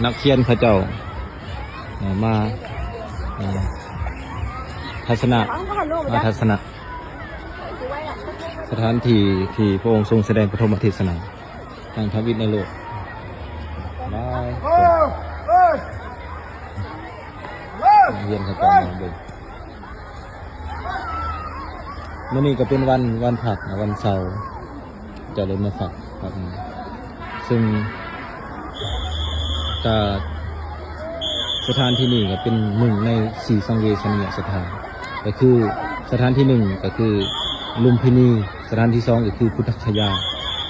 ນັກຮຽນເຂົາເຈົ້າ ເອີ່ ມາ ເອີ່ ທັດສະນະ ມາທັດສະນະສະຖານທີ່ທີ່ພະອົງຊົງສະແດງປະຖົມມະເທດສະນາ ທາງທຳອິດໃນໂລກ ຫຼາຍຄົນ ນັກຮຽນເຂົາເຈົ້າມາເບິ່ງ. ມື້ນີ້ກໍເປັນວັນ ວັນພັກນະ ວັນເສົາ ຈະໄດ້ມາພັກ ພັກ ຊຶ່ງກະສະຖານທີ່ນີ້ກໍເປັນໜຶ່ງໃນສີ່ສັງເວຊະນີຍະສະຖານ ກໍຄືສະຖານທີ່ໜຶ່ງກໍຄືລຸມພິນີ, ສະຖານທີ່ສອງກໍຄືພຸດທະຄະຍາ,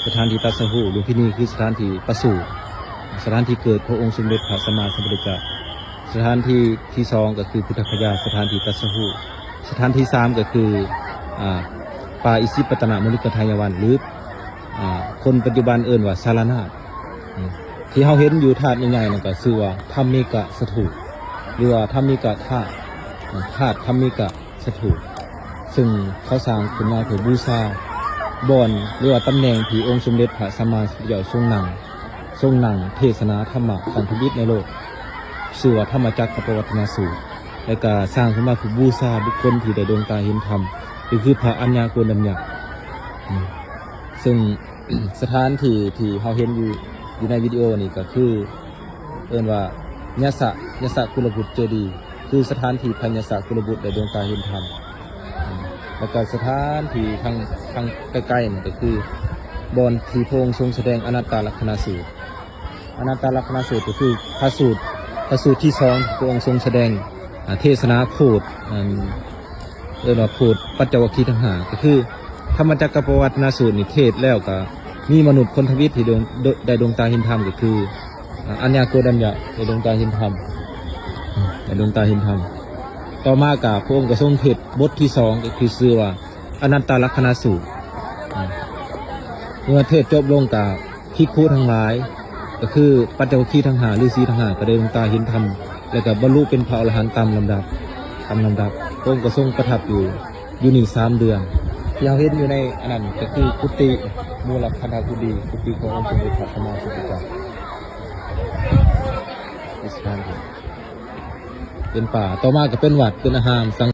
ສະຖານທີ່ຕັດສະຮູ້. ລຸມພິນີຄືສະຖານທີ່ປະສູດ, ສະຖານທີ່ເກີດຂອງອົງສົມເດັດພະສຳມາສຳພຸດທະເຈົ້າ. ສະຖານທີ່ ທີ່ສອງກໍຄືພຸດທະຄະຍາ, ສະຖານທີ່ຕັດສະຮູ້. ສະຖານທີ່ສາມກໍຄື ອາ ປ່າອິສິປະຕະນະມຸນິກະທາຍະວັນ ຫຼື ອາ ຄົນປັດຈຸບັນເອີ້ນວ່າສາລະນາດ. ອາ ທີ່ເຮົາເຫັນຢູ່ທາດໃຫຍ່ໆນັ້ນກໍຊື່ວ່າທຳມິກະສະຖູບ ຫຼືວ່າທຳມິກະທາດ, ອາ ທາດທຳມິກະ ສະຖູບ ຊຶ່ງເຂົາສ້າງຂຶ້ນມາເພື່ອບູຊາບ່ອນ ຫຼືວ່າຕຳແໜ່ງທີ່ອົງສົມເດັດພະສຳມາສຳພຸດທະເຈົ້າຊົງນັ່ງ ຊົງນັ່ງເທດສະໜາທຳມະຄັ້ງທຳອິດໃນໂລກ ຊື່ວ່າທຳມະຈັກກະປະວັດທະນະສູດ ແລະກະສ້າງຂຶ້ນມາເພື່ອບູຊາບຸກຄົນທີ່ໄດ້ດວງຕາເຫັນທຳ ກໍຄືພະອັນຍາໂກນດັນຍະ. ອາ ຊຶ່ງສະຖານທີ່ທີ່ເຮົາເຫັນຢູ່ ຢູ່ໃນວິດີໂອນີ້ກໍຄື ເອີ້ນວ່າຍະສະ ຍະສະກຸລະບຸດເຈດີ ຄືສະຖານທີ່ພະຍະສະກຸລະບຸດໄດ້ດວງຕາເຫັນທຳ. ແລ້ວກໍສະຖານທີ່ທາງ ທາງໃກ້ໆນັ້ນກໍຄືບ່ອນທີ່ພະອົງຊົງສະແດງອະນັດຕາລັກຂະນະສູດ. ອະນັດຕາລັກຂະນະສູດກໍຄືພະສູດ ພະສູດທີສອງ ພະອົງຊົງສະແດງ ອາ ເທດສະໜາໂພດ ອັນ ເອີ້ນວ່າໂພດປັນຈະວັກຄີທັງຫ້າ ກໍຄືທຳມະຈັກກະປະວັດທະນະສູດນີ້ເທດແລ້ວກໍມີມະນຸດຄົນທຳອິດທີ່ດວງ ໄດ້ດວງຕາເຫັນທຳ ກໍຄື ອາ ອັນຍາໂກນດັນຍະໄດ້ດວງຕາເຫັນທຳ ໄດ້ດວງຕາເຫັນທຳ. ຕໍ່ມາກໍພະອົງກໍຊົງເທດບົດທີສອງ ກໍຄືຊື່ວ່າອະນັດຕາລັກຂະນະສູດ. ອາ ເມື່ອເທດຈົບລົງກໍ ພິກຂຸທັງຫຼາຍ ກໍຄືປັນຈະວັກຄີທັງຫ້າ ຫຼື ສີທັງຫ້າ ກໍໄດ້ດວງຕາເຫັນທຳ ແລ້ວກໍບັນລຸເປັນພະອໍລະຫັນຕາມລຳດັບ ຕາມລຳດັບ. ພະອົງກໍຊົງປະທັບຢູ່ ຢູ່ນີ້ສາມເດືອນ. ທີ່ເຮົາເຫັນຢູ່ໃນອັນນັ້ນກໍຄືກຸຕິ ມູລະຄັນທະກຸຕີ ກຸຕິຂອງອົງສົມເດັດພະສຳມາສຳພຸດທະເຈົ້າ. ເປັນປ່າ. ຕໍ່ມາກໍເປັນວັດ ເປັນອາຮາມສັງ